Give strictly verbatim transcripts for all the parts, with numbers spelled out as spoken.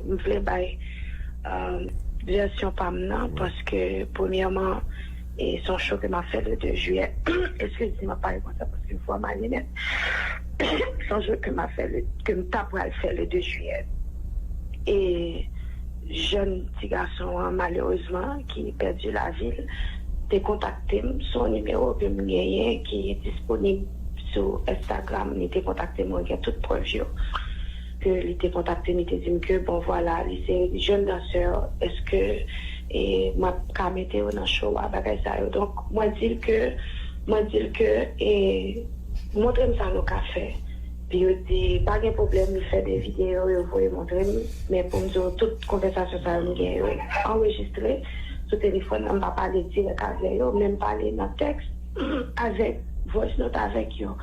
M vle bay vèsyon pa m nan, paske premyèman, e se yon show ke m ap fè le de jiyè. Eskize m, m ap pale konsa paske vwa m ale nèt. Se yon show ke m ap fè, ke m ta pral fè le de jiyè. E jèn ti gason an, malerezman, ki pèdi lavi l, te kontakte m sou yon nimewo ke m genyen ki disponib sou Instagram. Li te kontakte m, mwen gen tout prèv yo. Ke li te kontakte m, li te di m ke, bon, vwala, li se jèn dansè, èske e m ap ka mete yo nan show a, bagay sa yo. Donk, mwen di l ke, mwen di l ke, e montre m sa nou ka fè. Pi yo di, pa gen pwoblèm, li fè de videyo, yo voye montre m. Men pou m di w, tout konvèsasyon sa yo, m gen yo anrejistre sou telefòn nan, m pa pale dirèk avè yo, men m pale nan tèks avèk voice note avèk yo.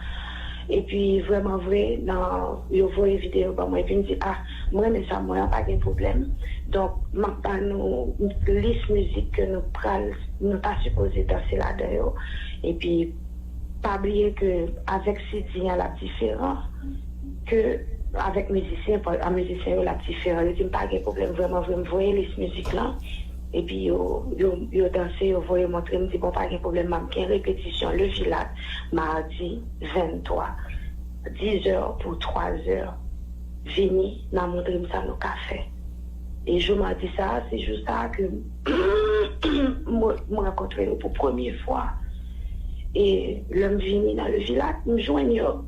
Epi vrèman vre, nan, yo voye videyo ban mwen, epi m di, ah, m renmen sa, mwen an pa gen pwoblèm. Donk, m ap ba nou lis mizik ke nou pral, nou ta sipoze danse ladan yo. Epi, pa bliye ke avèk C D an, l ap diferan ke avèk mizisyen, pa- a mizisyen yo, l ap diferan. Yo di m pa gen pwoblèm, vrèman vre, m voye lis mizik lan. Epi yo, yo, yo danse, yo voye montre m, di, bon, pa gen pwoblèm, m ap gen repetisyon Le Vilat, madi venntwa, dizè pou twazè. Vini, n a montre m sa nou ka fè. E jou madi sa a, se jou sa a ke m, m rankontre yo pou premye fwa. E lè m vini nan Le Vilat, m jwenn yo,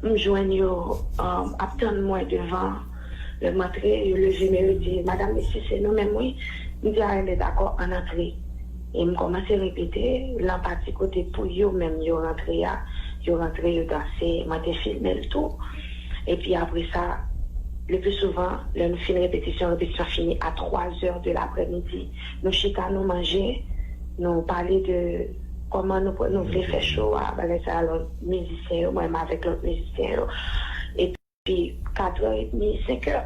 m jwenn yo, um, ap tann mwen devan. Lè m antre, yo leve men yo di, "Madam, mesye, se nou menm, wi." M di, "A, enben, dakò, ann antre." E m kòmanse repete, lan pati kote pou yo menm yo rantre a, yo rantre, yo danse, mwen te filme l tou. Epi apre sa, le pli souvan, lè nou fin repetisyon, repetisyon fini a twazè de laprèmidi. Nou chita, nou manje, nou pale de kòman nou, nou vle fè show a, bagay sa, alò, mizisyen yo, mwen menm avèk lòt mizisyen yo. Epi, katrè edmi, senkè,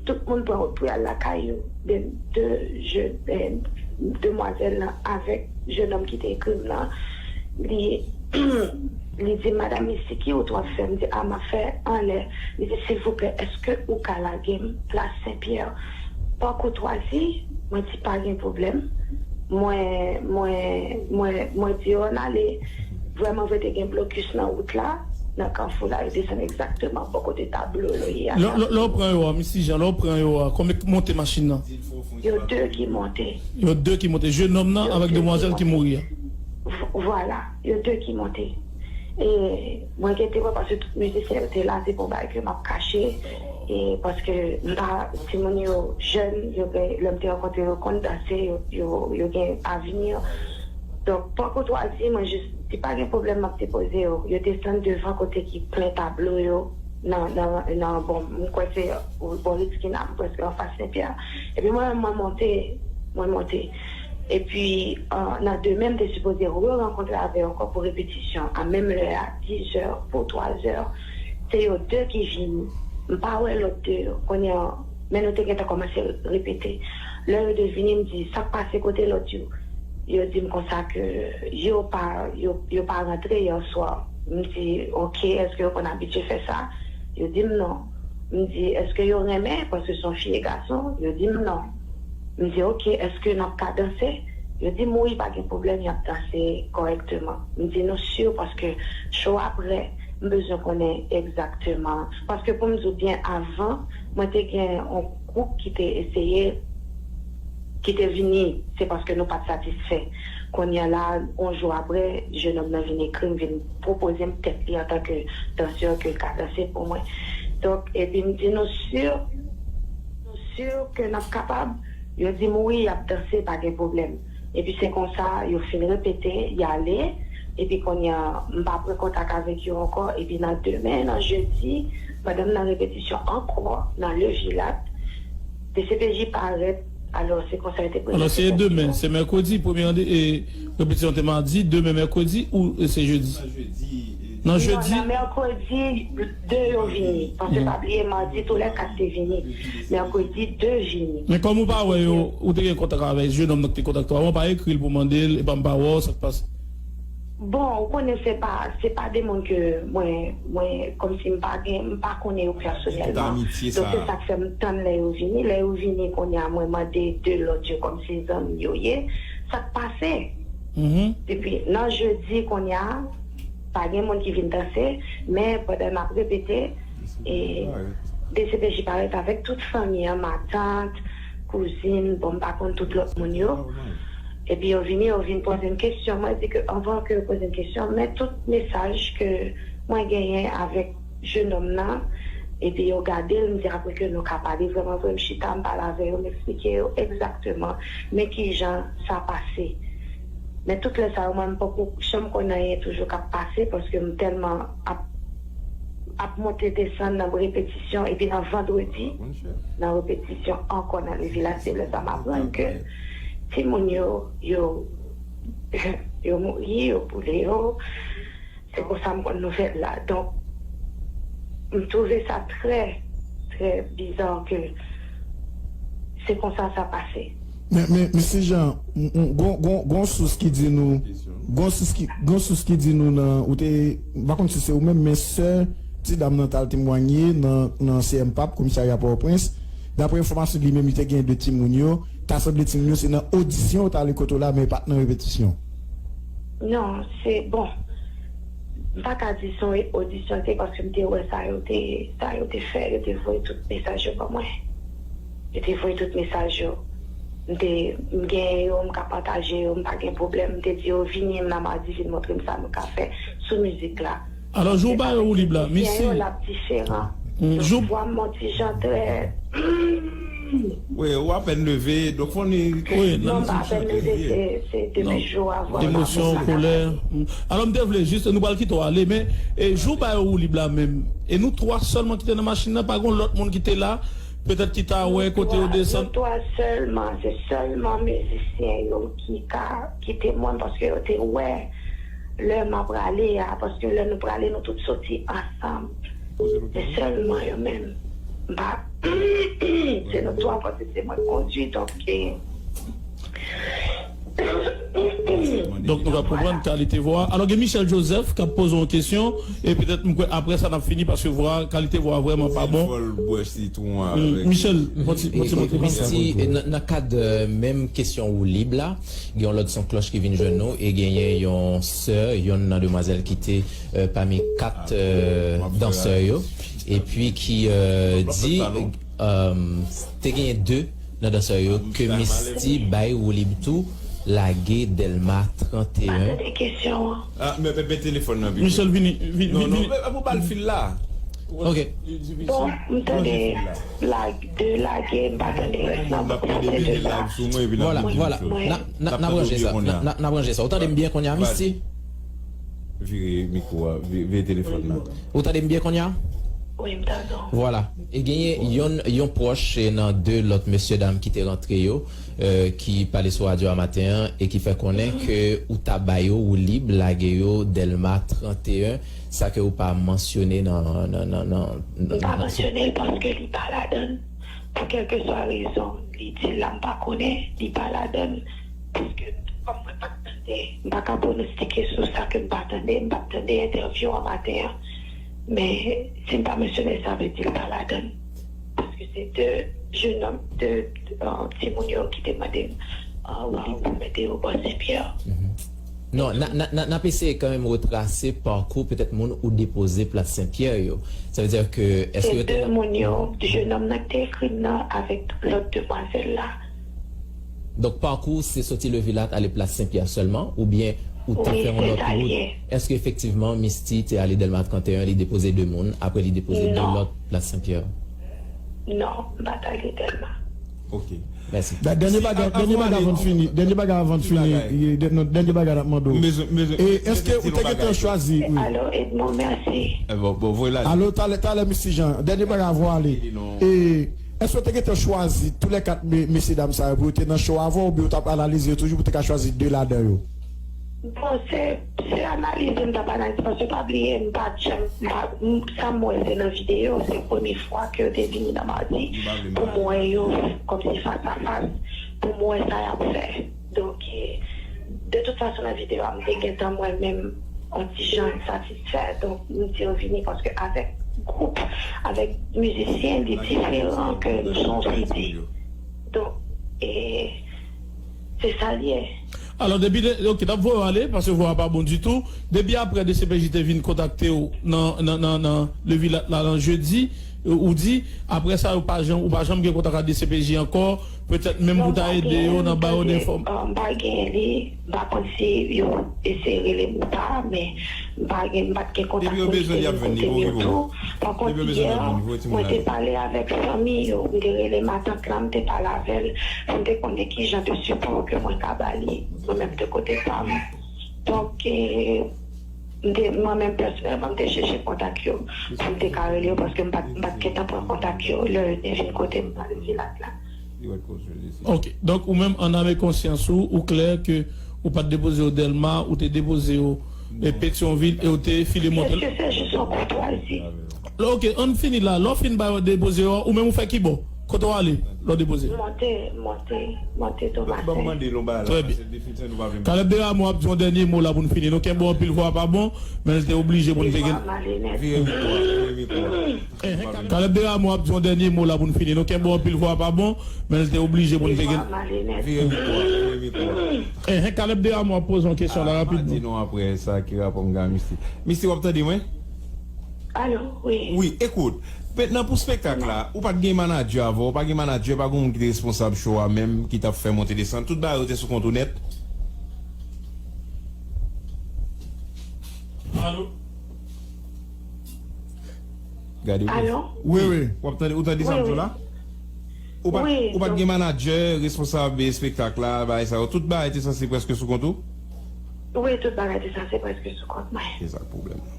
tout moun pran wout pou y al lakay yo. De, de, je, eh, demwazèl lan avèk jennonm ki te ekri m lan, li, li di, "Madam Misty, ki wout w ap fè?" M di, "A, m ap fè anlè." Li di, "Silvouplè, èske ou ka lage m plas Senpyè?" Pa koutwazi, mwen di, "Pa gen pwoblèm." Mwen, mwen, mwen, mwen di yo ann ale. Vrèman vre, te gen blokis nan wout la, nan kafou la, yo desann egzakteman bò kote tablo yo ye a. Lè, lè, lè w pran yo a, Misty Jean, lè w pran yo a, konbyen k monte machin nan? Yo de ki monte. Yo de ki monte. Jennonm nan avèk demwazèl ki mouri a. V-, vwala, yo de ki monte. E mwen gen temwen paske tout mizisyen yo te la, se pa yon bagay ke m ap kache. E paske m pa, timoun yo jèn, yo gen, lè m te rankontre yo, konn danse, yo, yo, yo gen avni. Donk, pa koutwazi, mwen jis di, "Pa gen pwoblèm, m ap depoze yo." Yo desann devan kote ki plen tablo yo, nan, nan, nan, bon, m kwè se bò Ritz Kina, m prèske anfas Senpyè. Epi mwen, mwen monte, mwen monte. Epi, euh, nan demen, m te sipoze re-rankontre avè yo ankò pou repetisyon a menm lè a, dizè pou twazè. Se yo de ki vini. M pa wè lòt de yo. Kounye a, men nou te gentan kòmanse repete. Lè yo de vini, m di, "Sa k pase, kote lòt yo?" Yo di m konsa ke yo pa, yo, yo pa rantre yè swa. M di, "Oke, èske yo konn abitye fè sa?" Yo di m non. M di, "Èske yo renmen?" Paske se yon fi e gason. Yo di m non. M di, "Oke, èske n ap ka danse?" Yo di m, "Wi, pa gen pwoblèm, y ap danse kòrèkteman." M di, "Nou si?" Paske show a prè, m bezwen konnen egzakteman. Paske pou m di w byen, avan, mwen te gen yon gwoup ki te eseye, ki te vini, se paske nou pa t satisfè. Kounye a la, yon jou apre, jennonm nan vin ekri m, vin pwopoze m tèt li antanke dansè ke l ka danse pou mwen. Donk, epi m di, "Nou si? Nou si ke n ap kapab?" Yo di m, "Wi, y ap danse, pa gen pwoblèm." Epi se konsa, yo fin repete, y ale. Epi kounye a, m pa pran kontak avèk yo ankò. Epi nan demen, nan jedi, pandan m nan repetisyon ankò, nan Le Vilat, D C P J parèt. Alò, se konsa yo te premye. Alò, se demen, se mèkredi, premye rande-, e, repetisyon te madi, demen mèkredi ou, e, se jedi? Nan jedi? Non, nan mèkredi, de yo vini. Paske pa bliye, madi, tou lè kat te vini. Mèkredi, de vini. Men kòm ou pa wè yo, ou te gen kontak avè jennonm nan ki te kontakte w avan, ou pa ekri l pou mande l, epa m pa wè w, sa k pase? Bon, ou konnen se pa, se pa de moun ke mwen, mwen, kòmsi m pa gen, m pa konnen yo pèsonèlman. Donk, se sa k fè m tann lè yo vini. Lè yo vini, kounye a, mwen mande de lòt yo kòmsi zanmi yo ye. Sa k pase? Depi nan jedi, kounye a, pa gen moun ki vin danse, men pandan n ap repete, e D C P J parèt avèk tout fanmi an, matant, kouzin, bon, m pa konn tout lòt moun yo. Epi yo vini, yo vin poze m kesyon. Mwen di ke anvan ke yo poze m kesyon, men tout mesaj ke mwen genyen avèk jenòm nan, epi yo gade l, m di apre ke nou ka pale vrèman vre, m chita, m pale avè yo, m eksplike yo egzakteman men kijan sa pase. Men tout lè sa yo, mwen, m poko janm konn anyen toujou k ap pase, paske m tèlman ap, ap monte desann nan repetisyon, epi nan vandredi, nan repetisyon ankò nan le vilaj, se lè sa m aprann ke timoun yo, yo, yo mouri, yo boule yo. Se konsa m konn nouvèl la. Donk, m twouve sa trè, trè biza ke se konsa sa pase. Men, men, mesye Jean, m, m, gon, gon, gon sous ki di nou, gon sous ki, gon sous ki di nou nan, ou te, m pa konn si se ou menm, men sè ti dam nan t al temwanye nan, nan C M pap, komisarya Pòtoprens. Daprè enfòmasyon li menm, li te gen de timoun yo, ta sanble timoun yo se nan odisyon yo t ale kote w la, men pa t nan repetisyon. Non, se, bon, m pa ka di se yon odisyon te, paske m te wè sa yo te, sa yo te fè, yo te voye tout mesaj yo ban mwen. Yo te voye tout mesaj yo. M te, m genyen yo, m ka pataje yo, m pa gen pwoblèm. M te di yo, "Vini m nan madi, vin montre m sa nou ka fè sou mizik la." Alò, jou ba yo woulib la, mesye. L ap diferan. Jou vwa m yon ti jan trè. Wi, ou apèn leve, donk fò ni. Wi, non, m pa apèn leve, se, se depi jou avan. Emosyon, kolè. Alò, m te vle jis, nou pral kite w ale, men, e, jou ba yo woulib la menm. E nou twa sèlman ki te nan machin nan, pa gen lòt moun ki te la, petèt ki ta wè kote yo desann. Nou twa sèlman, se sèlman mizisyen yo ki ka, ki temwen, paske yo te wè lè m ap prale a, paske lè nou prale, nou tout soti ansanm. Se sèlman yo menm. M pa, se nou twa, paske se mwen k kondui, donk, e, Donk, nou ka konprann kalite vwa. Alò, gen Michel Joseph k ap poze yon kesyon, e petèt, m kwè, apre sa, n ap fini, paske vwa, kalite vwa vrèman pa bon. Michel, yon ti, yon ti montre. Misty, nan, nan kad, euh, menm kesyon woulib la, gen yon lòt son klòch ki vin jwenn nou, e genyen yon sè, yonn nan demwazèl ki te, euh, pami kat, euh, dansè yo, epi ki, euh, di, euh, te genyen de nan dansè yo ke Misty bay woulib tou, lage Dèlma trannteyen. Pa tande kesyon an. Ah, men, men, men telefòn nan vini. Michel, vini, vini, non, non, vini. Non, pou ba l fil la. Ok. Bon, m tande lage, de lage, m pa tande rès nan. M ap tande vini live sou mwen, epi n ap vin di m. Vwala, vwala. N ap tande w byen kounye a. N ap, n ap ranje sa. Ou tande m byen kounye a, Misty? Vire mikwo a, vire telefòn nan. Ou tande m byen kounye a? Wi, m tande w. Vwala. E genyen yon, yon pwòch nan de lòt mesye dam ki te rantre yo, euh, ki pale sou radyo a maten an e ki fè konnen ke ou ta ba yo woulib lage yo Dèlma trannteyen, sa ke ou pa mansyone nan, nan, nan, nan, nan. M pa mansyone l paske li pa ladan l. Pou kèlkeswa rezon, li di l la, m pa konnen, li pa ladan l. Paske, kòm mwen pa t tande, m pa ka pwonostike sou sa ke m pa tande, m pa t tande entèvyou an maten an. Men, si m pa mansyone l, sa vle di l pa ladan l. Paske se de jenòm, de, de, euh, timoun yo ki te mande m, euh, woulib pou mete yo bò Senpyè. Non, n a, n a, n a, n ap eseye kanmenm retrase pakou petèt moun ou depoze Plas Senpyè yo. Sa vle di ke, èske yo te... Se de moun yo, jenòm nan ki te ekri m nan avèk lòt demwazèl la. Donk, pakou w se soti Levilat ale Plas Senpyè sèlman, oubyen ou te fè yon lòt wout? Wi, se sa l ye. Èske efektivman Misty te ale Dèlma trannteyen, li depoze de moun, apre li depoze de lòt Plas Senpyè? Non, m pa t ale Dèlma. Ok. Mèsi. Dènye bagay, dènye bagay avan n fini, dènye bagay avan n fini, dènye bagay n ap mande w. E èske ou te gentan chwazi? Alo, Edmond, mèsi. Alo, talè, talè, Misty Jean, dènye bagay avan w ale. E èske ou te gentan chwazi toulèkat mesye dam sa yo pou yo te nan show avan w, oubyen ou t ap analize yo toujou pou w te ka chwazi de ladan yo? Bon, se, se analize m t ap analize, paske pa bliye, m pa t janm, m pa, m, sa m wè se nan videyo, se premye fwa ke yo te vini nan Madi pou m wè yo kòmsi fas a fas, pou m wè sa y ap fè. Donk, e, De tout fason, nan videyo a, m te gentan mwen menm yon ti jan satisfè. Donk, m di yo vini paske avèk gwoup, avèk mizisyen, li diferan ke nou se yon C D. Donk, e, se sa l ye. Alò, depi de, ok, n ap voye w ale, paske vwa a pa bon ditou. Depi apre D C P J te vin kontakte w nan, nan, nan, nan Levilat la, nan jedi, ou di, apre sa, ou pa janm, ou pa janm gen kontak ak D C P J ankò, petèt menm pou ta ede yo nan ba yo de enfòm. Non, m pa gen, m pa gen li, m pa konn si yo eseye rele m ou pa, men m pa gen, m pa t gen kontak pou yo kite vin kote m yo tou. Pa kont, yè, mwen te pale avèk fanmi yo, m te rele matant la, m te pale avè l, pou m te konnen ki jan de sipò ke mwen ka ba li, mwen menm de kote pa m. Donk, e, m te, mwen menm pèsonèlman, m te chèche kontak yo, pou m te ka rele yo, paske m pa t, m pa t gentan pran kontak yo, lè yo te vin kote m nan Levilat la. Ok, donk ou menm, an ame konsyans ou, ou klè ke ou pa t depoze yo Dèlma, ou te depoze yo, e, Petyonvil, e ou te file monte. Èske se jis yon koutwazi? Ok, ann fini la. Lè w fin ba yo depoze yo, ou menm ou fè ki bò? Kote w ale lè w depoze? Monte, monte, monte Tomasen. Trè byen. Kalèb Desrameaux ap di yon dènye mo la pou n fini. Nou kenbe w anpil, vwa a pa bon, men l te oblije pou n te gen. Vire mikwo a, vire mikwo a. Enhen, Kalèb Desrameaux ap di yon dènye mo la pou n fini. Nou kenbe w anpil, vwa a pa bon, men l te oblije pou n te gen. Vire mikwo a, vire mikwo a. Enhen, Kalèb Desrameaux ap poze yon kesyon la rapidman. Ah, pa di non apre sa ki rapò m gen a Misty. Misty, w ap tande mwen? Alo, wi. Wi, ekout, mentnan pou spektak la, ou pa t gen manadjè avè w, ou pa gen manadjè, pa gen moun ki te responsab show a menm, ki t ap fè monte desann, tout bagay yo te sou kont ou nèt? Alo? Gade, wi, wi. W ap tande, ou tande sa m di w la? Ou pa, ou pa t gen manadjè, responsab espektak la, bagay sa yo. Tout bagay te sanse prèske sou kont ou? Wi, tout bagay te sanse prèske sou kont mwen. Se sa k pwoblèm.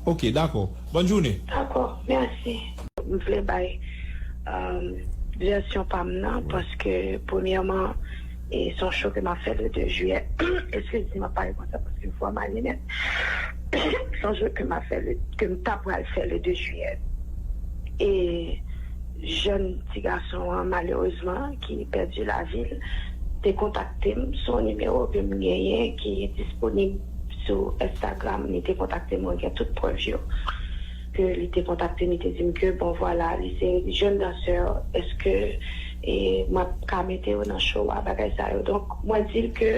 Ok, dakò. Bòn jounen. Dakò, mèsi. M vle bay, um, vèsyon pa m nan, paske, premyèman, e se yon show ke m ap fè le de jiyè. Eskize m, m ap pale konsa paske vwa m ale nèt. Se yon show ke m ap fè le, ke m ta pral fè le de jiyè. E jèn ti gason an, malerezman, ki pèdi lavi l, te kontakte m sou yon nimewo ke m genyen ki disponib sou Instagram. Li te kontakte m, mwen gen tout prèv yo. Ke li te kontakte m, li te di m ke, bon, vwala, li se jèn dansè, èske, e, mwen ka mete yo nan show a, bagay sa yo. Donk, mwen di l ke,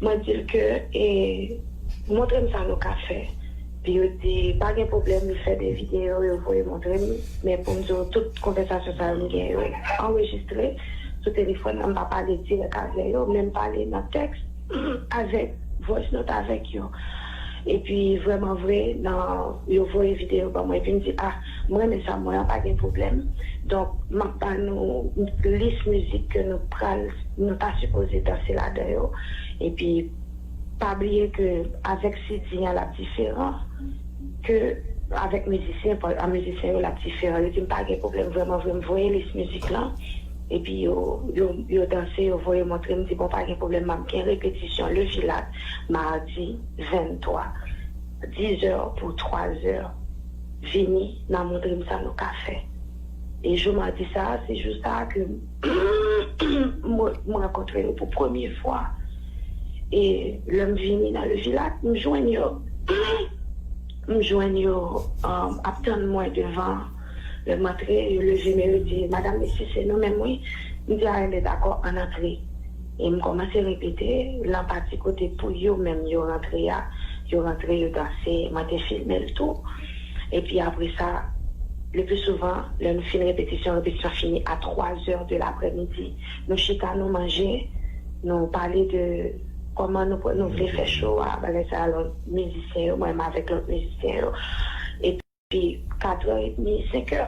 mwen di l ke, e, montre m sa nou ka fè. Pi yo di, pa gen pwoblèm, li fè de videyo, yo voye montre m. Men pou m di w, tout konvèsasyon sa yo m gen yo anrejistre sou telefòn nan, m pa pale dirèk avè yo, men m pale nan tèks avèk, voice note avèk yo. Epi vrèman vre, nan, yo voye videyo ban mwen, epi m di, ah, m renmen sa, mwen an, pa gen pwoblèm. Donk, m ap ba nou lis mizik ke nou pral, nou ta sipoze danse ladan yo. Epi, pa bliye ke avèk C D an, l ap diferan ke avèk mizisyen, pa, a mizisyen yo, l ap diferan. Yo di m pa gen pwoblèm, vrèman vre, m voye lis mizik lan. Epi yo, yo, yo danse, yo voye montre m, di, bon, pa gen pwoblèm, m ap gen repetisyon Levilat, madi venntwa, dizè pou twazè. Vini, n a montre m sa nou ka fè. E jou madi sa a, se jou sa a ke m, m rankontre yo pou premye fwa. E lè m vini nan Levilat, m jwenn yo. M jwenn yo, um, ap tann mwen devan. Lè m antre, yo leve men yo di, "Madam Misty, se nou menm, wi." M di, "A, enben, dakò, ann antre." E m kòmanse repete, lan pati kote pou yo menm yo rantre a, yo rantre, yo danse, mwen te filme l tou. Epi apre sa, le pli souvan, lè nou fin repetisyon, repetisyon fini a twa zè de laprèmidi. Nou chita, nou manje, nou pale de kòman nou, nou vle fè show a, bagay sa a, lòt mizisyen yo, mwen menm avèk lòt mizisyen yo. Epi, pi kat è edmi, senk è,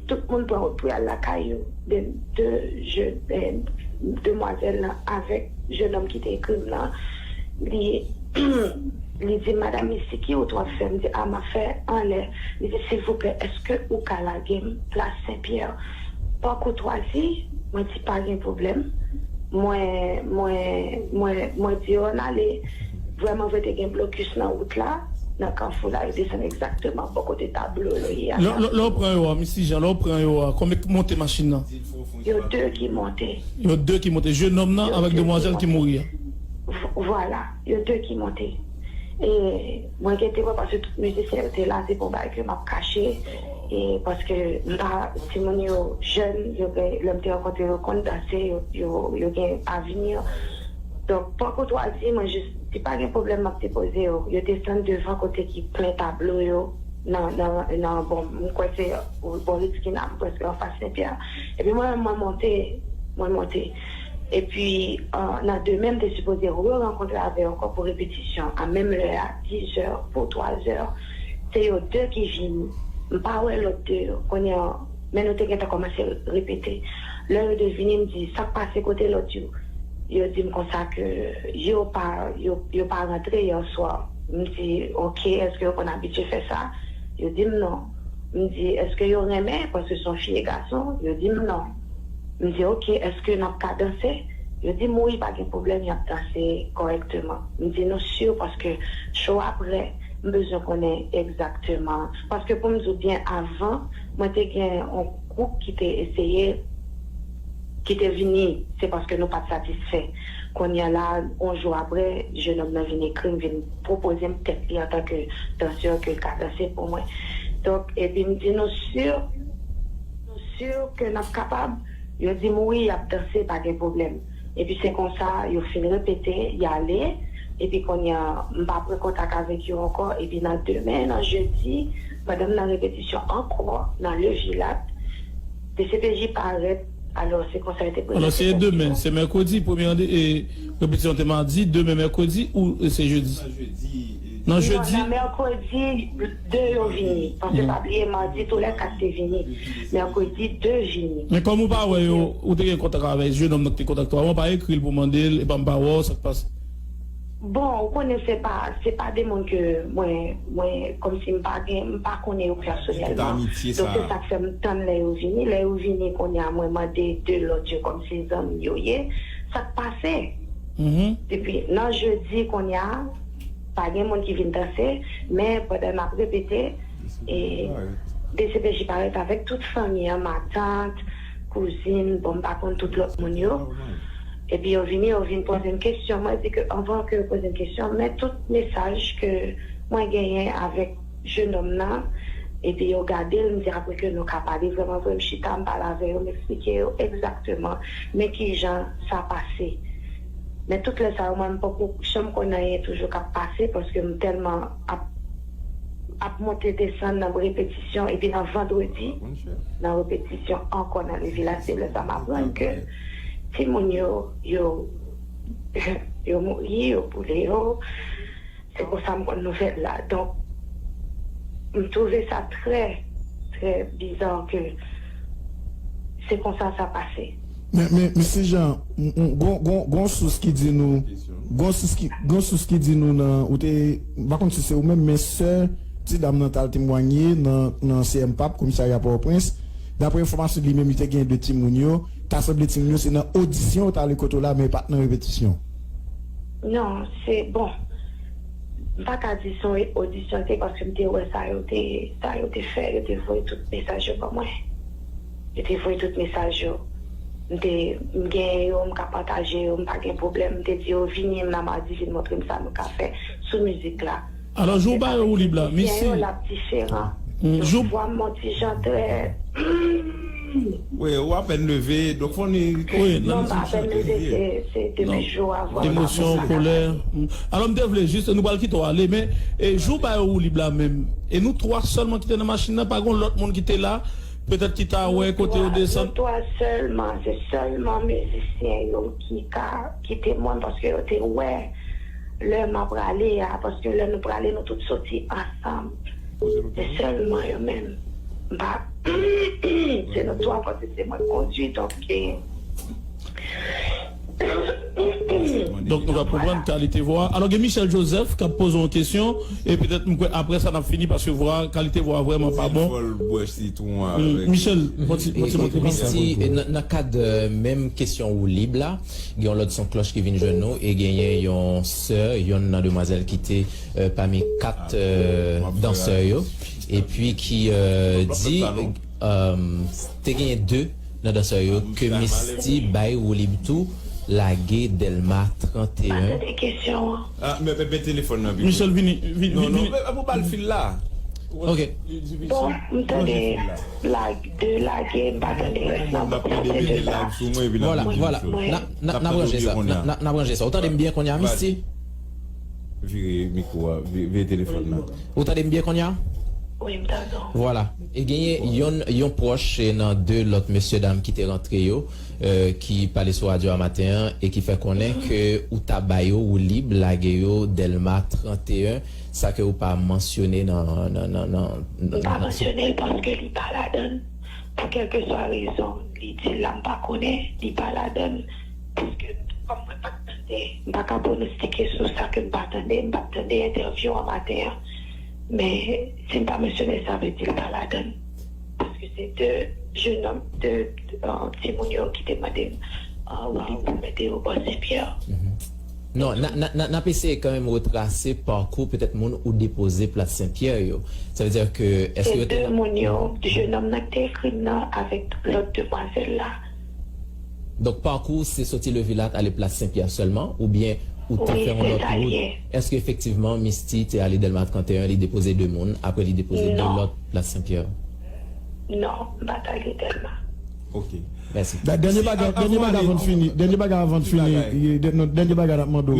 tout moun pran wout pou y al lakay yo. De, de jèn, eh, demwazèl lan avèk jennonm ki te ekri m lan, li, li di, "Madam Misty, ki wout w ap fè?" M di, "A, m ap fè anlè." Li di, "Silvouplè, èske ou ka lage m plas Senpyè?" Pa koutwazi, mwen di, "Pa gen pwoblèm." Mwen, mwen, mwen, mwen di yo, "Ann ale." Vrèman vre, te gen blokis nan wout la, nan kafou la, yo desann egzakteman bò kote tablo yo ye a. Lè, lè, lè w pran yo a, Misty Jean, lè w pran yo a, konbyen k monte machin nan? Yo de ki monte. Yo de ki monte. Jennonm nan avèk demwazèl ki mouri a. Vwala, yo de ki monte. E mwen gen te wè paske tout mizisyen yo te la, se pa yon bagay ke m ap kache. E paske m pa, timoun yo jèn, yo gen, lè m te rankontre yo, konn danse, yo, yo, yo gen avni. Donk, pran koutwazi, mwen jis di pa gen pwoblèm, m ap depoze yo. Yo desann devan kote ki plen tablo yo, nan, nan, nan, bon, m kwè se bò Ritz Kina, m prèske anfas Senpyè. Epi mwen menm, mwen monte, mwen monte. Epi, euh, nan demen, m te sipoze re-rankontre avè yo ankò pou repetisyon. A menm lè a, diz è pou twa zè, se yo de ki vini. M pa wè lòt de yo. Kounye a, men nou te gentan kòmanse repete. Lè yo de vini, m di, "Sa k pase, kote lòt yo?" Yo di m konsa ke yo pa, yo, yo pa rantre yè swa. M di, "Ok, èske yo konn abitye fè sa?" Yo di m non. M di, "Èske yo renmen? Paske se yon fi e gason." Yo di m non. M di, "Ok, èske n ap ka danse?" Yo di m wi, pa gen pwoblèm, y ap danse kòrèkteman. M di, "Nou si? Paske cho a prè, m bezwen konnen egzakteman." Paske pou m di w byen, avan, mwen te gen yon gwoup ki te eseye, ki te vini, se paske nou pa t satisfè. Kounye a la, yon jou apre, jennonm nan vin ekri m, vin pwopoze m tèt li antanke dansè ke l ka danse pou mwen. Donk, epi m di, "Nou si? Nou si ke n ap kapab?" Yo di m, "Wi, y ap danse, pa gen pwoblèm." Epi se konsa, yo fin repete, y ale. Epi kounye a, m pa pran kontak avèk yo ankò. Epi nan demen, nan jedi, pandan m nan repetisyon ankò, nan Le Vilat, D C P J parèt. Alò, se konsa yo te prezante tèt yo. Alò, se demen, se mèkredi, premye rande, e, repetisyon te madi, demen mèkredi ou, e, se jedi? Nan jedi? Non, nan mèkredi, de yo vini. Paske pa bliye, madi, tou lè kat te vini. Mèkredi, de vini. Men kòm ou pa wè yo, ou te gen kontak avè jennonm nan ki te kontakte w avan, ou pa ekri l pou mande l, epa m pa wè w, sa k pase? Bon, ou konnen se pa, se pa de moun ke mwen, mwen, kòmsi m pa gen, m pa konnen yo pèsonèlman. Donk, se sa k fè m tann lè yo vini. Lè yo vini, kounye a, mwen mande de lòt yo kòmsi zanmi yo ye. Sa k pase? Depi nan jedi, kounye a, pa gen moun ki vin danse, men pandan n ap repete, e, D C P J parèt avèk tout fanmi an, matant, kouzin, bon, m pa konn tout lòt moun yo. Epi yo vini, yo vin poze m kesyon. Mwen di ke anvan ke yo poze m kesyon, men tout mesaj ke mwen genyen avèk jennonm nan, epi yo gade l, m di apre ke nou ka pale vrèman vre, m chita, m pale avè yo, m eksplike yo egzakteman men kijan sa pase. Men tout lè sa yo, mwen, m poko janm konn anyen toujou k ap pase, paske m tèlman ap, ap monte desann nan repetisyon, epi nan vandredi, nan repetisyon ankò nan Le Vilat, se lè sa m aprann ke timoun yo, yo, yo mouri, yo boule yo. Se konsa m konn nouvèl la. Donk, m twouve sa trè, trè biza ke se konsa sa pase. Men, men, men Mesye Jean, m, m, gon, gon, gon sous ki di nou, gon sous ki, gon sous ki di nou nan, ou te, m pa konn si se ou menm, men sè ti dam nan t al temwanye nan, nan C M pap, komisarya Pòtoprens. Daprè enfòmasyon li menm, li te gen de timoun yo, ta sanble timoun yo se nan odisyon yo t ale kote w la, men pa t nan repetisyon. Non, se, bon, m pa ka di se yon odisyon l te, paske m te wè sa yo te, sa yo te fè, yo te voye tout mesaj yo ban mwen. Yo te voye tout mesaj yo. M te, m genyen yo, m ka pataje yo, m pa gen pwoblèm. M te di yo, "Vini, m nan madi, vin montre m sa nou ka fè sou mizik la." Alò, jou w ba yo woulib la, mizisyen yo, l ap diferan. Jou vwa m yon ti jan trè, wi, ou apèn leve, donk fò ni... Wi, non, m pa apèn leve, se, se depi jou a, vwa m pa bon. Emosyon, kolè. Alò, m te vle jis, nou pral kite w ale, men, e, jou w ba yo woulib la menm, e nou twa sèlman ki te nan machin nan, pa gen lòt moun ki te la, petèt ki ta wè kote yo desann? Nou twa sèlman, se sèlman mizisyen yo ki ka, ki temwen, paske yo te wè lè m ap prale a, paske lè nou prale, nou tout soti ansanm. Se sèlman yo menm. M pa, se nou twa, paske se mwen k kondui, donk, e, donk, nou ka konprann kalite vwa. Alò, gen Michel Joseph k ap poze yon kesyon, e petèt, m kwè, apre sa, n ap fini, paske vwa, kalite vwa vrèman pa bon. Michel, fò ti, fò ti monte. Misty, e, nan, nan kad, e, menm kesyon woulib la, gen yon lòt son klòch ki vin jwenn nou, e genyen yon sè, yonn nan demwazèl ki te, e, pami kat, e, dansè yo, epi ki, e, di, e, te genyen de nan dansè yo ke Misty bay woulib tou, lage Dèlma trannteyen. Atande kesyon an. Ah, men, men, men telefòn nan, Pipo. Michel, vini, vini, non, non, vini. Men, men pou ba l fil la. Ok. Bon, m tande la, de lage, m pa tande rès la. Bon, m ap tande vini live sou mwen, epi n ap vini sou. Voilà, voilà. N ap, n ap, n ap ranje sa. N ap, n ap ranje sa. Ou tande m byen kounye a, Misty? Vire mikwo a, vi-, vire telefòn nan. Ou tande m byen kounye a? Wi, m tande w. Voilà. E genyen yon, yon pwòch, e, nan de lòt mesye dam ki te rantre yo, e, ki pale sou radyo a maten an e ki fè konnen ke ou ta ba yo woulib lage yo Dèlma trannteyen, sa ke ou pa mansyone nan, nan, nan, nan, nan, nan, m pa mansyone l paske li pa ladan l. Pou kèlkeswa rezon, li di l la, m pa konnen, li pa ladan l. Paske, kòm mwen pa t tande, m pa ka pwonostike sou sa ke m pa tande, m pa t tande entèvyou an maten an. Men, si m pa mansyone l, sa vle di l pa ladan l. Paske se de jenòm, de, de, euh, timoun yo ki te mande m, euh, woulib pou mete yo bò Senpyè. Non, n a, n a, n a, n ap eseye kanmenm retrase pakou petèt moun ou depoze Plat Senpyè yo. Sa vle di ke, èske se de moun yo, jenòm nan ki te ekri m nan avèk lòt demwazèl la. Donk, pakou se soti Levilat ale Plas Senpyè sèlman, oubyen ou te fè yon lòt wout? Wi, se sa l ye. Èske efektivman Misty te ale Dèlma trannteyen, li depoze de moun, apre li depoze de lòt Plas Senpyè? Non, m pa t ale Dèlma. Ok. Mèsi. Dènye bagay, dènye bagay avan n fini, dènye bagay avan n fini, dènye bagay n ap mande w.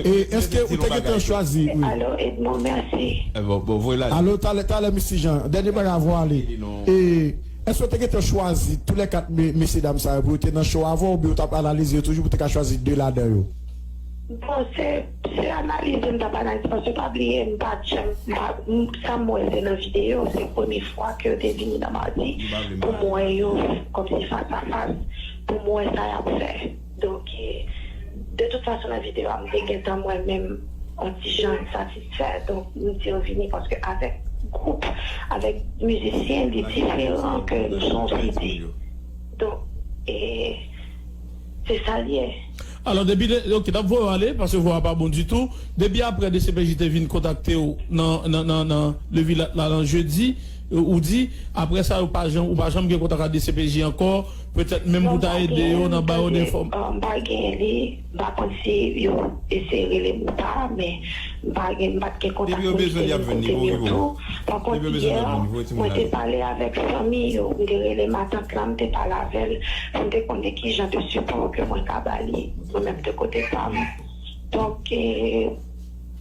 E èske ou te gentan chwazi? Wi. Alo, Edmond, mèsi. Alo, talè, talè, Misty Jean, dènye bagay avan w ale. E èske w te gentan chwazi tou lè kat me-, mesye dam sa yo pou yo te nan show avè w, oubyen w t ap analize yo toujou pou w te ka chwazi de ladan yo? Bon, se, se analize m t ap analize, paske pa bliye, m pa t janm, m pa, m, sa m wè se nan videyo, se premye fwa ke yo te vini nan Madi pou m wè yo kòmsi fas a fas, pou m wè sa y ap fè. Donk, e, de tout fason, nan videyo a, m te gentan mwen menm yon ti jan satisfè. Donk, m di yo vini paske avèk gwoup, avèk mizisyen, li diferan ke nou se yon C D. Donk, e, se sa l ye. Alò, depi de, ok, n ap voye w ale, paske vwa a pa bon ditou. Depi apre D C P J te vin kontakte w nan, nan, nan, nan Levilat la, nan jedi, ou di, apre sa, ou pa janm, ou pa janm gen kontak ak D C P J ankò, petèt menm pou ta ede yo nan ba yo de fòm. Non, m pa gen li, m pa konn si yo eseye rele m ou pa, men m pa gen, m pa t gen kontak moun ki te vin kote m yo tou. Pa kont, yè, mwen te pale avèk fanmi yo, m te rele matant lan, m te pale avè l, pou m te konnen ki jan de sipò ke mwen ka ba li, mwen menm de kote pa m. Donk, e,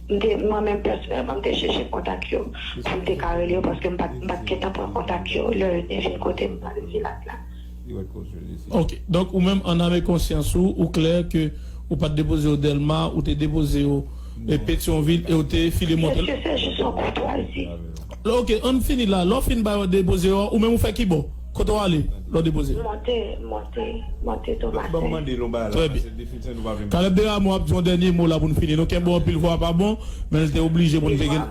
m te, mwen menm pèsonèlman, m te chèche kontak yo pou m te ka rele yo, paske m pa t, m pa t gentan pran kontak yo lè yo te vin kote m nan Levilat la. Ok, donk ou menm, an ame konsyans ou, ou klè ke ou pa t depoze yo Dèlma, ou te depoze yo, e, Petyonvil, e ou te file monte. Èske se jis yon koutwazi? Ok, ann fini la. Lè w fin ba yo depoze yo, ou menm ou fè ki bò? Kote w ale lè w depoze? Monte, monte, monte Tomasen. Trè byen. Kalèb Desrameaux ap di yon dènye mo la pou n fini. Nou kenbe w anpil, vwa a pa bon, men l te oblije pou n te gen.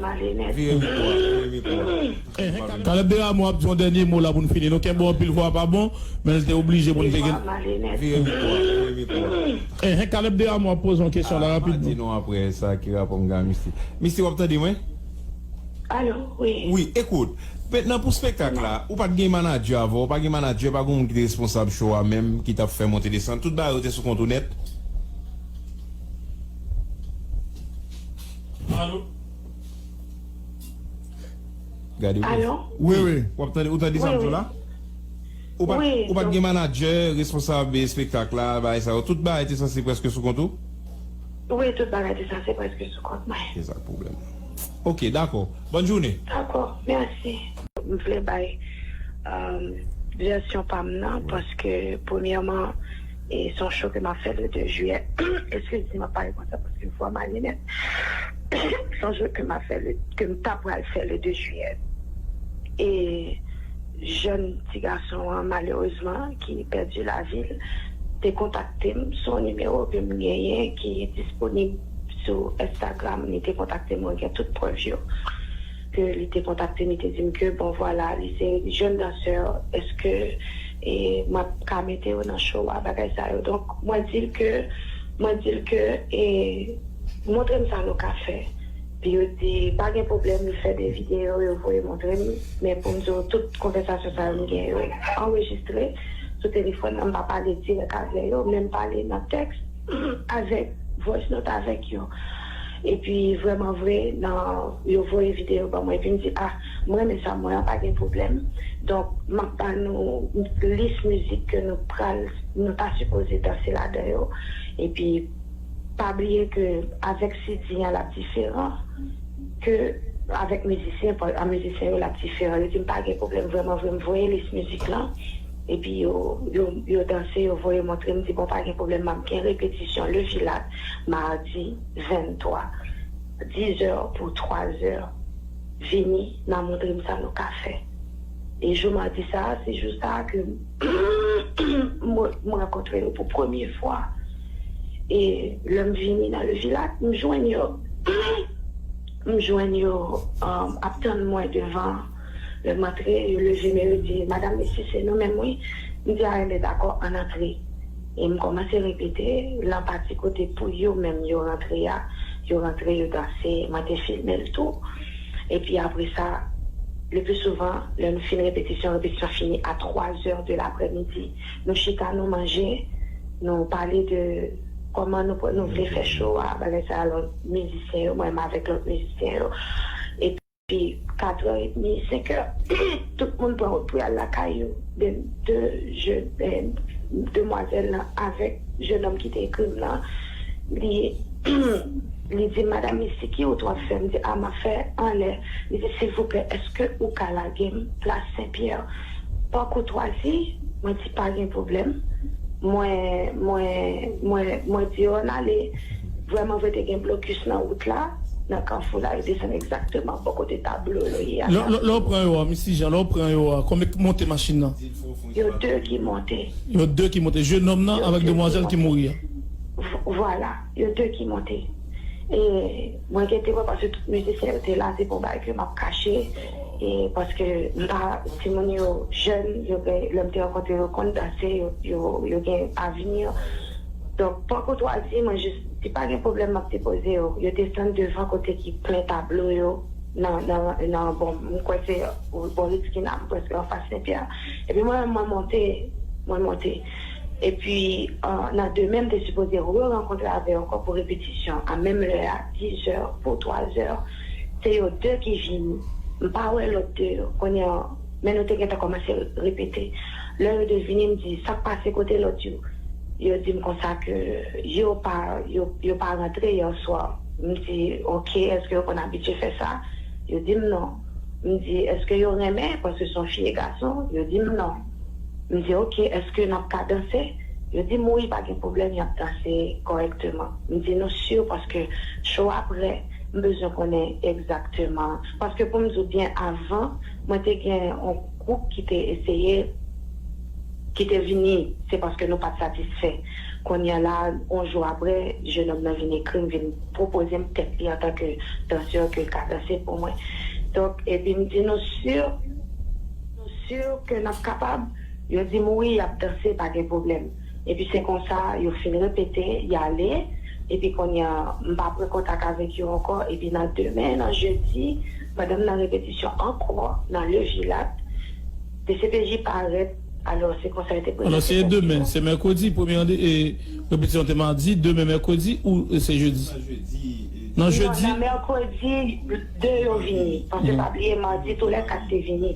Vire mikwo a, vire mikwo a. Kalèb Desrameaux ap di yon dènye mo la pou n fini. Nou kenbe w anpil, vwa a pa bon, men l te oblije pou n te gen. Vire mikwo a, vire mikwo a. Kalèb Desrameaux ap poze yon kesyon la rapidman. Di non apre sa ki rapò m gen a Misty. Misty, w ap tande mwen? Alo, wi. Wi, ekout, mentnan pou spektak la, ou pa t gen manadjè avè w, ou pa gen manadjè, pa gen moun ki te responsab show a menm, ki t ap fè monte desann, tout bagay yo te sou kont ou nèt? Alo? Gade, wi. Wi, wi. W ap tande, ou tande sa m di w la? Ou pa, ou pa t gen manadjè, responsab espektak la, bagay sa yo. Tout bagay te sanse prèske sou kont ou? Wi, tout bagay te sanse prèske sou kont mwen. Se sa k pwoblèm. Ok, dakò. Bòn jounen. Dakò, mèsi. M vle bay, um, vèsyon pa m nan, paske, premyèman, e se yon show ke m ap fè le de jiyè. Eskize m, m ap pale konsa paske vwa m ale nèt. Se yon show ke m ap fè le, ke m ta pral fè le de jiyè. E jèn ti gason an, malerezman, ki pèdi lavi l, te kontakte m sou yon nimewo ke m genyen ki disponib sou Instagram. Li te kontakte m, mwen gen tout prèv yo. Ke li te kontakte m, li te di m ke, bon, vwala, li se jèn dansè, èske, e, mwen ka mete yo nan show a, bagay sa yo. Donk, mwen di l ke, mwen di l ke, e, montre m sa nou ka fè. Epi yo di, pa gen pwoblèm, li fè de videyo, yo voye montre m. Men pou m di w, tout konvèsasyon sa yo, m gen yo anrejistre sou telefòn nan, m pa pale dirèk avè yo, men m pale nan tèks. avèk voice note avèk yo. Epi vrèman vre, nan, yo voye videyo ban mwen, epi m di, ah, m renmen sa, mwen an pa gen pwoblèm. Donk, m ap ba nou lis mizik ke nou pral, nou ta sipoze danse ladan yo. Epi, pa bliye ke avèk C D an, l ap diferan ke avèk mizisyen, pa- a mizisyen yo, l ap diferan. Yo di m pa gen pwoblèm, vrèman vre, m voye lis mizik lan. Epi yo, yo, yo danse, yo voye montre m, di, bon, pa gen pwoblèm, m ap gen repetisyon Le Vilat, madi venntwa, diz è pou twa zè. Vini, n a montre m sa nou ka fè. E jou madi sa a, se jou sa a ke m, m rankontre yo pou premye fwa. E lè m vini nan Le Vilat, m jwenn yo, m jwenn yo, um, ap tann mwen devan. Lè m antre, yo leve men yo di, "Madam, mesye, se nou menm, wi." M di, "A, enben, dakò, ann antre." E m kòmanse repete, lan pati kote pou yo menm yo rantre a, yo rantre, yo danse, mwen te filme l tou. Epi apre sa, le pli souvan, lè nou fin repetisyon, repetisyon fini a twa zè de laprèmidi. Nou chita, nou manje, nou pale de kòman nou, nou vle fè show a, bagay sa, lòt mizisyen yo, mwen menm avèk lòt mizisyen yo. Epi, kat è edmi, senk è, tout moun pran wout pou y al lakay yo. De, de, je, eh, demwazèl lan avèk jennonm ki te ekri m lan, li, li di, "Madam Misty, ki wout w ap fè?" M di, "A, m ap fè anlè." Li di, "Silvouplè, èske ou ka lage m plas Senpyè?" Pa koutwazi, mwen di, "Pa gen pwoblèm." Mwen, mwen, mwen, mwen di yo, "Ann ale." Vrèman vre, te gen blokis nan wout la, nan kafou la, yo desann egzakteman bò kote tablo yo ye a. Lè, lè, lè w pran yo a, Misty Jean, lè w pran yo a, konbyen k monte machin nan? Yo de ki monte. Yo de ki monte. Jennonm nan avèk demwazèl ki mouri a. V-, vwala, yo de ki monte. E mwen gen te wè, paske tout mizisyen yo te la, se pa yon bagay ke m ap kache. E paske m pa, timoun yo jèn, yo gen, lè m te rankontre yo, konn danse, yo, yo, yo gen avni. Donk, pa koutwazi, mwen jis di, "Pa gen pwoblèm, m ap depoze yo." Yo desann devan kote ki plen tablo yo, nan, nan, nan, bon, m kwè se bò Ritz Kina, m prèske anfas Senpyè. Epi mwen, mwen monte, mwen monte. Epi, euh, nan demen, m te sipoze re-rankontre avè yo ankò pou repetisyon. A menm lè a, diz è pou twa zè, se yo de ki vini. M pa wè lòt de yo. Kounye a, men nou te gentan kòmanse repete. Lè yo de vini, m di, "Sa k pase, kote lòt yo?" Yo di m konsa ke yo pa, yo, yo pa rantre yè swa. M di, "Ok, èske yo konn abitye fè sa?" Yo di m non. M di, "Èske yo renmen? Paske se yon fi e gason." Yo di m non. M di, "Ok, èske n ap ka danse?" Yo di m, "Wi, pa gen pwoblèm, y ap danse kòrèkteman." M di, "Nou si? Paske show a prè, m bezwen konnen egzakteman." Paske pou m di w byen, avan, mwen te gen yon gwoup ki te eseye, ki te vini, se paske nou pa t satisfè. Kounye a la, yon jou apre, jennonm nan vin ekri m, vin pwopoze m tèt li antanke dansè ke l ka danse pou mwen. Donk, epi m di, "Nou si? Nou si ke n ap kapab?" Yo di m, "Wi, y ap danse, pa gen pwoblèm." Epi se konsa, yo fin repete, y ale. Epi kounye a, m pa pran kontak avèk yo ankò. Epi nan demen, nan jedi, pandan m nan repetisyon ankò, nan Le Vilat, D C P J parèt. Alò, se konsa yo te prezante tèt yo. Alò, se demen, se mèkredi, premye rande-, e, repetisyon te madi, demen mèkredi ou, e, se jedi? Nan jedi? Non, nan mèkredi, de yo vini. Paske pa bliye, madi, tou lè kat te vini.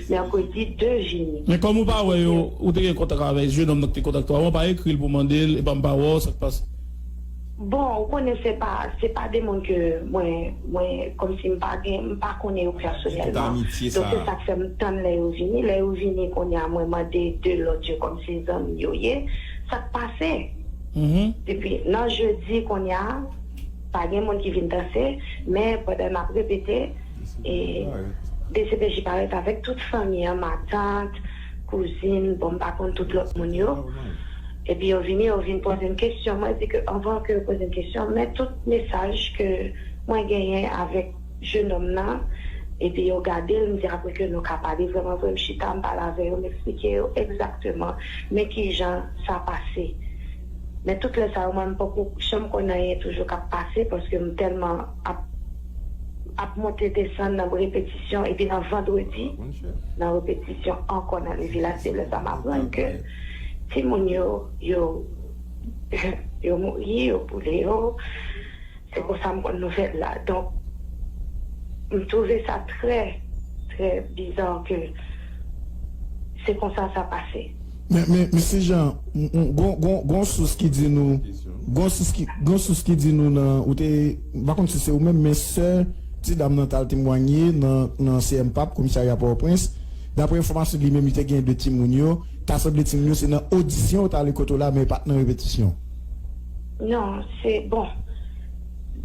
Mèkredi, de vini. Men kòm ou pa wè yo, ou te gen kontak avè jennonm nan ki te kontakte w avan, ou pa ekri l pou mande l, epa m pa wè w, sa k pase? Bon, ou konnen se pa, se pa de moun ke mwen, mwen, kòmsi m pa gen, m pa konnen yo pèsonèlman. Donk, se sa k fè m tann lè yo vini. Lè yo vini, kounye a, mwen mande de lòt yo kòmsi zanmi yo ye. Sa k pase? Epi, nan jedi, kounye a, pa gen moun ki vin danse, men pandan n ap repete, e, D C P J parèt avèk tout fanmi an, matant, kouzin, bon, m pa konn tout lòt moun yo. Epi yo vini, yo vin poze m kesyon. Mwen di ke anvan ke yo poze m kesyon, men tout mesaj ke mwen genyen avèk jennonm nan, epi yo gade l, m di apre ke nou ka pale vrèman vre, m chita, m pale avè yo, m eksplike yo egzakteman men kijan sa pase. Men tout lè sa yo, mwen, m poko janm konn anyen toujou k ap pase, paske m tèlman ap, ap monte desann nan repetisyon, epi nan vandredi, nan repetisyon ankò nan Le Vilat, se lè sa m aprann ke timoun yo, yo, yo mouri, yo boule yo. Se konsa m konn nouvèl la. Donk, m twouve sa trè, trè biza ke se konsa sa pase. Men, men, men Mesye Jean, m, m, gon, gon, gon sous ki di nou, gon sous ki, gon sous ki di nou nan, ou te, m pa konn si se ou menm, men sè ti dam nan t al temwanye nan, nan C M pap, komisarya Pòtoprens. Daprè enfòmasyon li menm, li te gen de timoun yo, ta sanble timoun yo se nan odisyon yo t ale kote w la, men pa t nan repetisyon. Non, se, bon,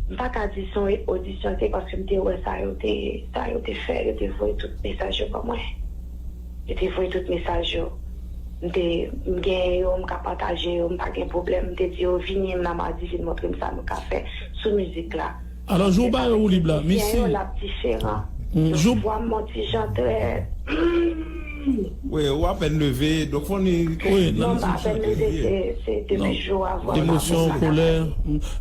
m pa ka di se yon odisyon te, paske m te wè sa yo te, sa yo te fè, yo te voye tout mesaj yo ban mwen. Yo te voye tout mesaj yo. M te, m genyen yo, m ka pataje yo, m pa gen pwoblèm. M te di yo, "Vini nan madi, vin montre m sa nou ka fè sou mizik la." Alò, jou w ba yo woulib la, mizisyen yo, l ap diferan. Jou vwa m yon ti jan trè. Wi, ou apèn leve, donk fò ni. Wi, non, m pa apèn leve, se, se depi jou a vwa. Emosyon, kolè.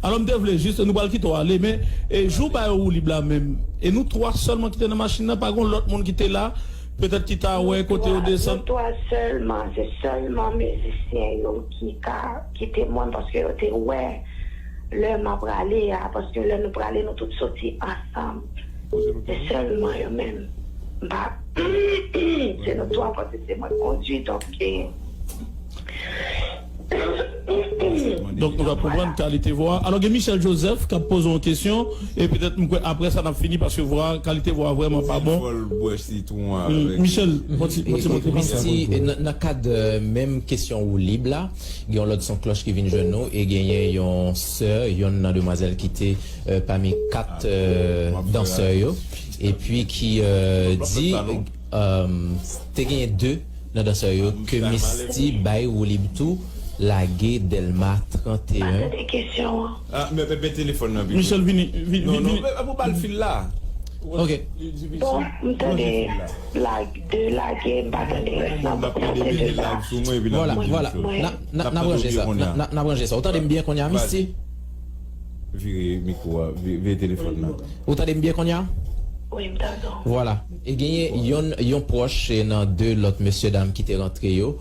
Alò, m te vle jis, nou pral kite w ale, men e, jou w ba yo woulib la menm, e nou twa sèlman ki te nan machin nan, pa gen lòt moun ki te la, petèt ki ta wè kote yo desann. Nou twa sèlman, se sèlman mizisyen yo ki ka, ki temwen, paske yo te wè lè m ap prale a, paske lè nou prale, nou tout soti ansanm. Se sèlman yo menm. M pa, se nou twa, paske se mwen k kondui, donk, e, Donk, nou ka konprann kalite vwa. Alò, gen Michel Joseph k ap poze yon kesyon, e petèt, m kwè, apre sa, n ap fini, paske vwa, kalite vwa vrèman pa bon. Michel, monte, monte, monte. Nan kad menm kesyon woulib la, gen yon lòt son klòch ki vin jwenn nou e genyen yon sè yonn nan demwazèl ki te pami kat dansè yo epi ki di te genyen de nan dansè yo ke Misty bay woulib tou lage Dèlma trannteyen. Tande kesyon an. Ah, men men men telefòn nan vini. Michel vini vini vini. Non non, men pou ba l fil la. Ok. Bon, m tande lage, de lage, m pa tande rès la. Bon, m ap tande de lage sou mwen epi n ap Vwala, vwala. N ap n ap ranje sa. N ap n ap ranje sa. Ou tande m byen kounye a, Misty? Vire mikwo a, vire telefòn nan. Ou tande m byen kounye a? Wi, m tande w. Vwala. E genyen yon, yon pwòch nan de lòt mesyedam ki te rantre yo,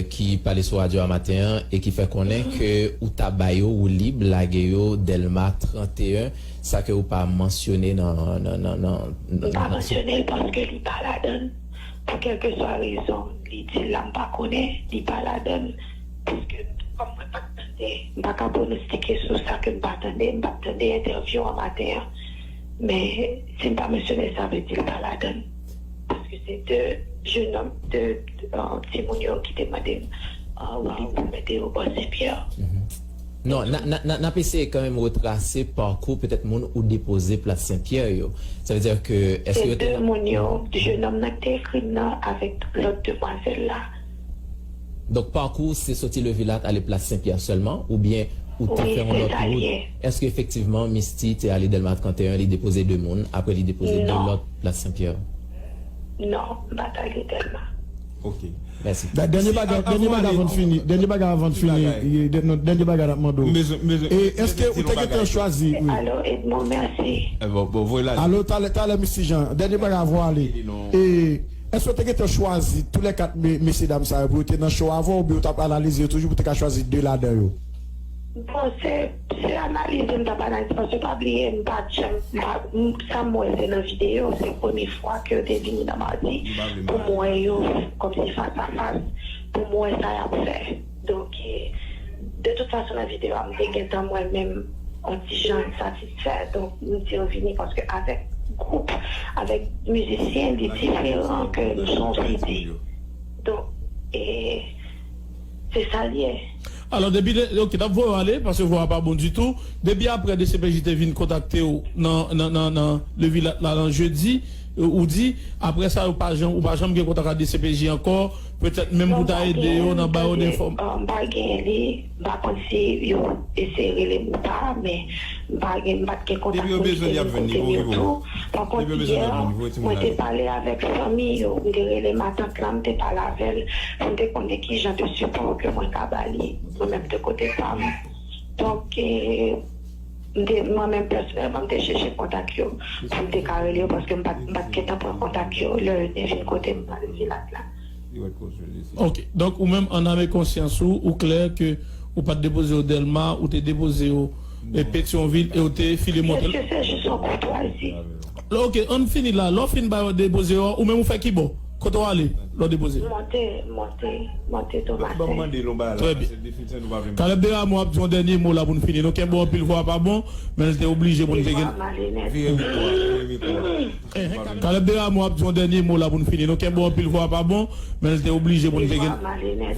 ki pale sou radyo a maten an e ki fè konnen ke ou ta ba yo woulib lage yo Dèlma trannteyen, sa ke ou pa mansyone nan, nan, nan, nan, nan. M pa mansyone l paske li pa ladan l. Pou kèlkeswa rezon li di l la, m pa konnen, li pa ladan l. Paske kòm mwen pa t tande, m pa ka pwonostike sou sa ke m pa tande, m pa t tande entèvyou an maten an. Men si m pa mansyone l, sa vle di l pa ladan l. Paske se de jenòm, de timoun yo ki te mande m woulib pou mete yo bò Senpyè. Non, n a, n a, n a, n ap eseye kanmenm retrase pakou petèt moun ou depoze Plas Senpyè yo. Sa vle di ke, èske yo te. Se de moun yo, jenòm nan ki te ekri m nan avèk lòt demwazèl la. Donk, pakou w se soti Levilat ale Plas Senpyè sèlman, oubyen ou te fè yon lòt wout? Wi, se sa l ye. Èske efektivman Misty te ale Dèlma trannteyen, li depoze de moun, apre li depoze de lòt Plas Senpyè? Non, m pa t ale Dèlma. Ok. Mèsi. Dènye bagay, dènye bagay avan n fini, dènye bagay avan n fini, dènye bagay n ap mande w. E èske ou te gentan chwazi? Alo, Edmond, mèsi. Alo, talè, talè, Misty Jean, dènye bagay avan w ale. E èske ou te gentan chwazi toulèkat mesyedam sa yo pou yo te nan show avè w, oubyen ou t ap analize yo toujou pou w te ka chwazi de ladan yo? Bon, se, se analize m t ap analize, paske pa bliye, m pa t janm, m pa, m, sa m wè se nan videyo, se premye fwa ke yo te vini nan Madi pou m wè yo kòmsi fas a fas, pou m wè sa y ap fè. Donk, e, de tout fason, nan videyo a, m te gentan mwen menm yon ti jan satisfè. Donk, m di yo vini paske avèk gwoup, avèk mizisyen, li diferan ke nou se yon sidi. Donk, e, se sa l ye. Alò, depi, ok, n ap voye w ale, paske vwa a pa bon ditou. Depi apre D C P J te vin kontakte w nan, nan, nan, nan Levilat la, nan jedi, ou di, apre sa, ou pa janm, ou pa janm gen kontak ak D C P J ankò, petèt menm pou ta ede yo nan ba yo de enfòm. Non, m pa gen, m pa gen li, m pa konn si yo eseye rele m ou pa, men m pa gen, m pa t gen kontak moun ki te vin kote m yo tou. Pa kont, yè, mwen te pale avèk fanmi yo, m te rele matant lan, m te pale avè l, pou m te konnen ki jan de sipò ke mwen ka ba li, mwen menm de kote pa m. Donk, e, m te, mwen menm pèsonèlman, m te chèche kontak yo, pou m te ka rele yo, paske m pa t, m pa t gentan pran kontak yo, lè yo te vin kote m nan Levilat la. Ok, donk ou menm, an ame konsyans ou, ou klè ke Ou pa t depoze yo Dèlma, ou te depoze yo e Petyonvil e ou te file monte. Mesye, se jis yon koutwazi. Ok, ann fini la. Lè w fin ba yo depoze yo, ou menm ou fè ki bò? Kote w ale lè w depoze? Monte, monte, monte Tomasen. Trè byen. Kalèb Deramo ap di yon dènye mo la pou n fini. Nou kenbe w anpil fwa pa bon, men l te oblije pou n te gen. Vire mikwo a, vire mikwo a. Enhen, Kalèb Deramo ap di yon dènye mo la pou n fini. Nou kenbe w anpil fwa pa bon, men l te oblije pou n te gen.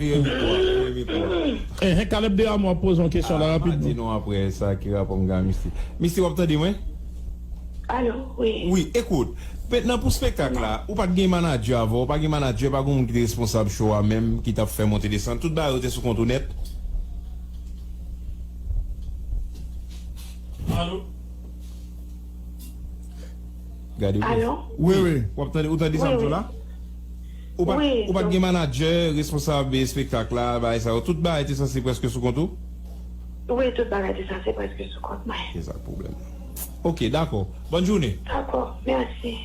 Vire mikwo a, vire mikwo a. Enhen, Kalèb Deramo ap poze yon kesyon la rapidman. Di nou apre sa ki rapò m gen a Misty. Misty, w ap tande mwen? Alo, wi. Wi, ekout. Mentnan pou spektak la, ou pa t gen manadjè avè w, ou pa gen manadjè, pa gen moun ki te responsab show a menm, ki t ap fè monte desann. Tout bagay yo te sou kont ou nèt. Alo? Gade, wi. Wi, wi. W ap tande, ou tande sa m di w la? Ou pa, ou pa t gen manadjè, responsab espektak la, bagay sa yo. Tout bagay te sanse prèske sou kont ou? Wi, tout bagay te sanse prèske sou kont mwen. Se sa k pwoblèm. Ok, dakò. Bòn jounen. Dakò, mèsi.